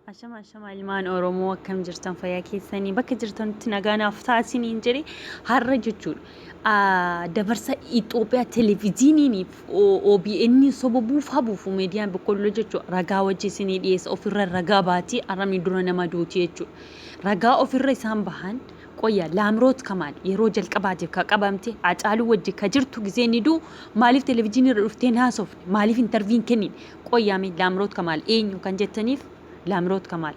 Ashama ashama ilmaan Oromoo, akkam jirtan? Fayyaa keessanii? Bakka jirtanitti nagaa naaf taasiniin jedhe. Har'a jechuudha dabarsa Itoophiyaa televezyiiniin OBN soba buufaa buufu miidiyaan boqqolloo jechuudha ragaa wajji isinii dhiyeessa. Ofirra ragaa baatii arrabni dura nama duuti jechuudha. Ragaa ofirra isaan bahan. Qoyya, Laamroot Kamaal yeroo jalqabaatiif ka qabamte Hacaaluu wajji ka jirtu gizee inni du'u maaliif televezyiinii irra dhuftee hin haasofne? Maaliif interview hin kennine? Qoyyaame, Laamroot Kamaal eenyu kan jettaniif, Laamroot Kamaal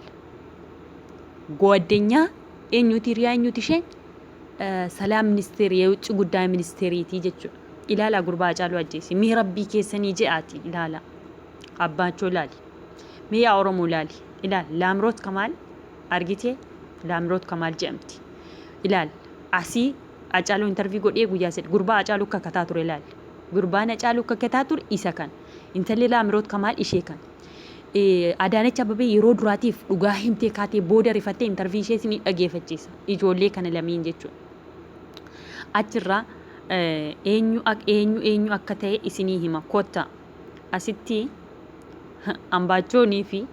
gowaddenyaa eenyuti? Hiriyaa eenyuti isheen? Salaam ministeerii, የውጭ ጉዳይ ministeeriitii jechuudha. Ilaalaa, gurbaa Hacaaluu ajjeese. Mee rabbii keessanii je'aati ilaala. Abbaachoo ilaali. Mee yaa Oromoo ilaali. Ilaal, Laamroot Kamaal argitee? Laamroot Kamaal jedhamti. Ilaal, asii Hacaaluu interview godhee guyyaa 3 gurbaa Hacaaluu kakataa ture ilaali. Gurbaan Hacaaluu kakataa ture isa kana. Intalli Laamroot Kamaal ishee kana. Adaanech Abeebee yeroo duraatiif dhugaa himtee kaatee booda rifattee interview ishee isinii dhageeffachiisa. Ijoollee kana lameen jechuudha. Achirraa eenyu eenyu eenyu akka ta'e isinii hima. Kotta, asitti Ambaachoonii fi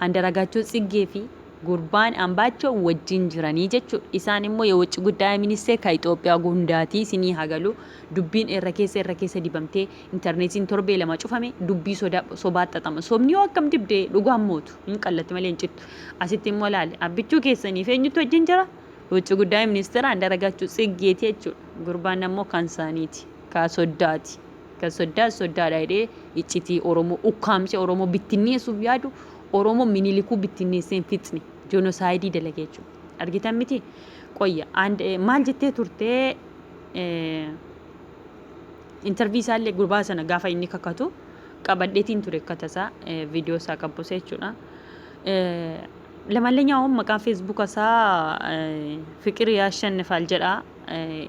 Andaragaachoo Tsiggee fi gurbaan Ambaachoo wajjin jiranii jechuudha. Isaan immoo የውጭ ጉዳይ ሚኒስቴር ka Itoophiyaa gundaatii isinii hagalu. Dubbiin irra keessa irra keessa dibamtee intarneetiin torbee 2 cufame, dubbii sobaa xaxama. Sobni yoo akkam dibdee dhugaan mootu hin qallatti malee hin cittu. Asitti immoo laale, abbichuu keessaniif eenyutu wajjin jira? የውጭ ጉዳይ ministeera Andaragaachoo Tsiggeeti jechuudha. Gurbaan ammoo kan isaaniiti. Ka soddaati. Kan soddaa soddaadha jedhee iccitii Oromoo ukkaamsee Oromoo bittinneessuuf yaadu, Oromoo Minilikuu bittinneessee hin fixne, genocide dalage jechuudha. Argitan miti? Qoyya, maal jettee turtee? Interview isaallee gurbaa sana gaafa inni kakatu qabadheetiin ture, akka tasaa viidiyoo isaa qabbuse jechuudha. Lamallenyaa'uun maqaan Feesbuuka isaa Fiqir Yaashannifaal jedha.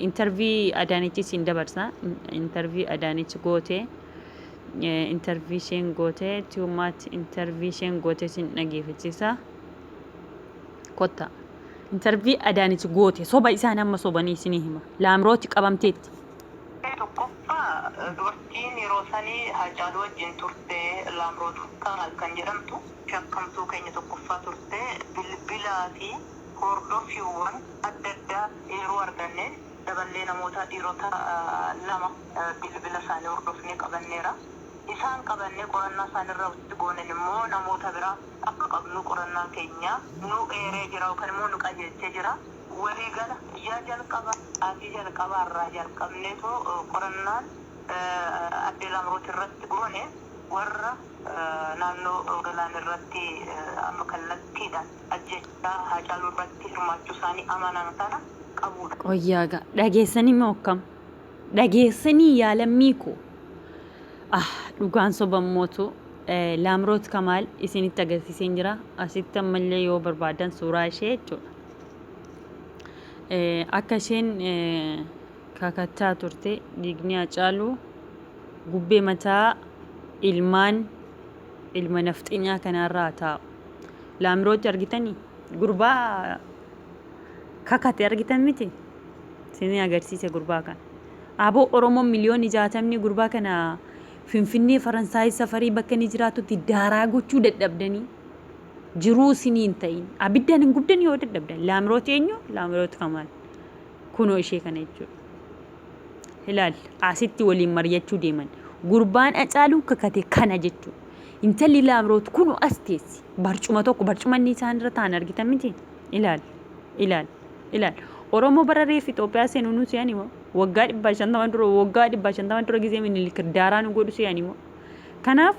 Interview Adaanechi siin dabarsa. Interview Adaanechi goote. Interview isheen goote, ti'ummaatti interview isheen goote siin dhageeffachiisa. Kotta. Interview Adaanechi goote soba isaan amma sobanii isinii hima. Laamrooti qabamteetti. Tokkoffaa, dubartiin yeroo sanii Haacaaluu wajjin turte Laamroot Kamaal kan jedhamtu shakkamtuu keenya tokkoffaa turte. Bilbilaa fi hordoffiiwwan adda addaa yeroo arganneen daballee namoota dhiirota lama bilbila isaanii hordofnee qabanneera. Isaan qabannee qorannaa isaanirra itti goonen immoo namoota biraa akka qabnu qorannaan keenya nu eeree jira yookaan immoo nu qajeelchee jira. Waliigala guyyaa jalqaba sa'aatii jalqabaarraa jalqabneetoo qorannaan addee Laamroot irratti goone warra naannoo Galaan irratti amma kallattiidhaan ajjechaa Haacaaluu irratti hirmaachuu isaanii amanan kana qabuudha. Qoyyaagaa dhageessanii moo akkam? Dhageessanii yaa lammii koo? Ah, dhugaan sobammootu. Laamroot Kamaal isinitti agarsiiseen jira. Asitti ammallee yoo barbaadan suuraa ishee jechuudha. Akka isheen kakachaa turte, dhiigni Hacaaluu gubbee mataa ilmaan ilma nafxinyaa kanarraa taa'u. Laamrooti argitanii? Gurbaa kakate argitan miti? Isinii agarsiise gurbaa kana. Aboo, Oromoon miliyoonni 60 gurbaa kana Finfinnee Faransaayii safarii bakka inni jiraatutti daaraa gochuu dadhabdanii jiruu isinii hin ta'in. Abiddaan hin gubdan yoo dadhabdan. Laamrooti eenyu? Laamrooti Kamaal. Kunoo ishee kana jechuudha. Ilaal, asitti waliin mari'achuu deeman. Gurbaan Hacaaluu kakate kana jechuudha. Intalli Laamroot kunoo as teessi. Barcuma tokko, barcuma inni isaan irra taa'an argitan miti? Ilaal, ilaal, ilaal. Oromoo bara reef Itoophiyaa seenu nu se'ani moo? Waggaa 150 dura, waggaa 150 dura gizee Minilik daaraa nu godhu se'ani moo? Kanaaf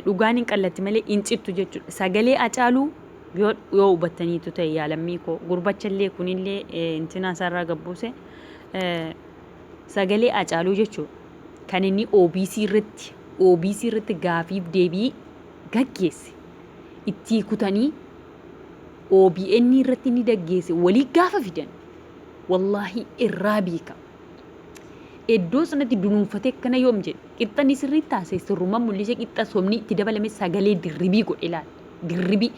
dhugaan hin qallatti malee hin cittu jechuudha. Sagalee Hacaaluu yoo hubattaniitu ta'e, yaa lammii koo, gurbachallee kunillee intinaa isaarraa gabbuuse sagalee Hacaaluu jechuudha. Kan inni OBC irratti gaafiif deebii gaggeesse ittii kutanii OBN irratti inni gaggeesse walii gaafa fidan, wallaahi irraa beeka. Iddoo sanatti dunuunfatee akkana yoom jedhe, qixxanni sirrii taasise, sirrummaa mul'isee, qixxa sobni itti dabalame sagalee dirribii godhe. Ilaal, dirribii.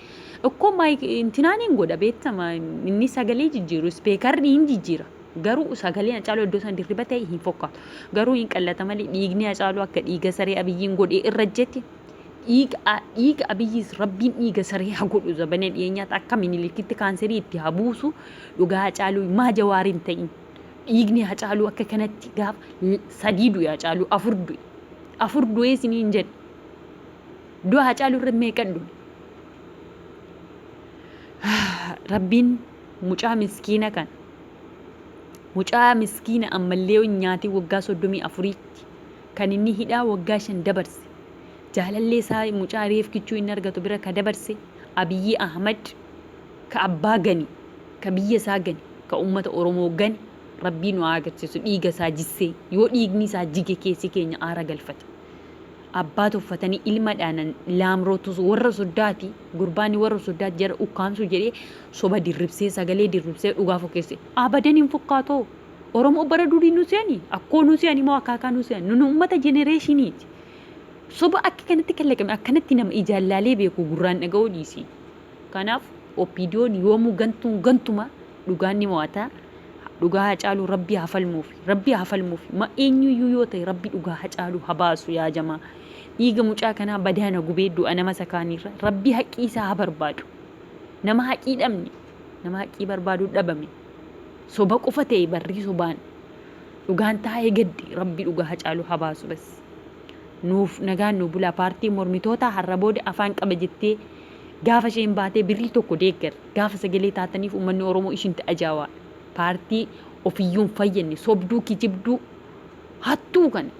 Ikkoo mic intinaan hin godha beektama, inni sagalee jijjiiru speakerri hin jijjiira. Garuu sagaleen Hacaaluu iddoo sana dirriba ta'e hin fokkaatu. Garuu hin qallata malee dhiigni Hacaaluu akka dhiiga saree Abiyyiin godhee irra jette. Dhiiga dhiiga Abiyyiis Rabbiin dhiiga saree haa godhu, zabana dhiyeenyaatti akka Minilikitti kaanserii itti haa buusu. Dhugaa Hacaaluu maa Jawaar hin ta'in? Dhiigni Hacaaluu akka kanatti gaafa sadii du'e, Hacaaluu afur du'e, afur du'ee isiniin jedhe. Du'a Hacaaluu irra meeqan du'e? Rabbiin mucaa miskiina kana, mucaa miskiina ammallee nyaatii waggaa 34tti kan inni hidhaa waggaa 5 dabarse, jaalallee isaa mucaa reef kichuu inni argatu bira ka dabarse, Abiyyi Ahmad ka abbaa gani, ka biyya isaa gani, ka ummata Oromoo gani, Rabbii nu haa agarsiisu dhiiga isaa jissee. Yoo dhiigni isaa jige keessi keenya aara galfata. Abbaa tuffatanii ilma dhaanan. Laamrootus warra soddaati, gurbaani warra soddaati jara ukkaamsuu jedhee soba dirribsee, sagalee dirribsee dhugaa fokkeesse. Abadan hin fokkaatoo. Oromoo bara durii nu se'ani, akkoo nu se'ani moo akaakaa nu se'an? Nuni ummata jenereeshiniiti. Soba akka kanatti kalaqame akkanatti nama ijaan laalee beeku gurraan dhaga'uu dhiisi. Kanaaf OPDOn yoomuu gantuun gantuma, dhugaan ni mo'ata. Dhugaa Hacaaluu Rabbi haa falmuufi. Rabbi haa falmuufi. Ma eenyuyyuu yoo ta'e Rabbi dhugaa Hacaaluu haa baasu yaa jamaa. Dhiiga mucaa kanaa badaa na gubee du'a nama isa kaaniirra. Rabbi haqii isaa haa barbaadu. Nama haqii dhabne, nama haqii barbaadu dhabame. Soba qofa ta'e barrii sobaan. Dhugaan taa'ee gaddi. Rabbi dhugaa Hacaaluu haa baasu bas. Nuuf nagaan nu bulaa. Paartiin mormitootaa har'a booda afaan qaba jettee gaafa isheen baatee birrii tokko deeggar, gaafa sagalee taataniif uummanni Oromoo ishinti ajaa'aa. Paartii ofiyyuu hin fayyadne, sobduu, kijibduu, hattuu kana.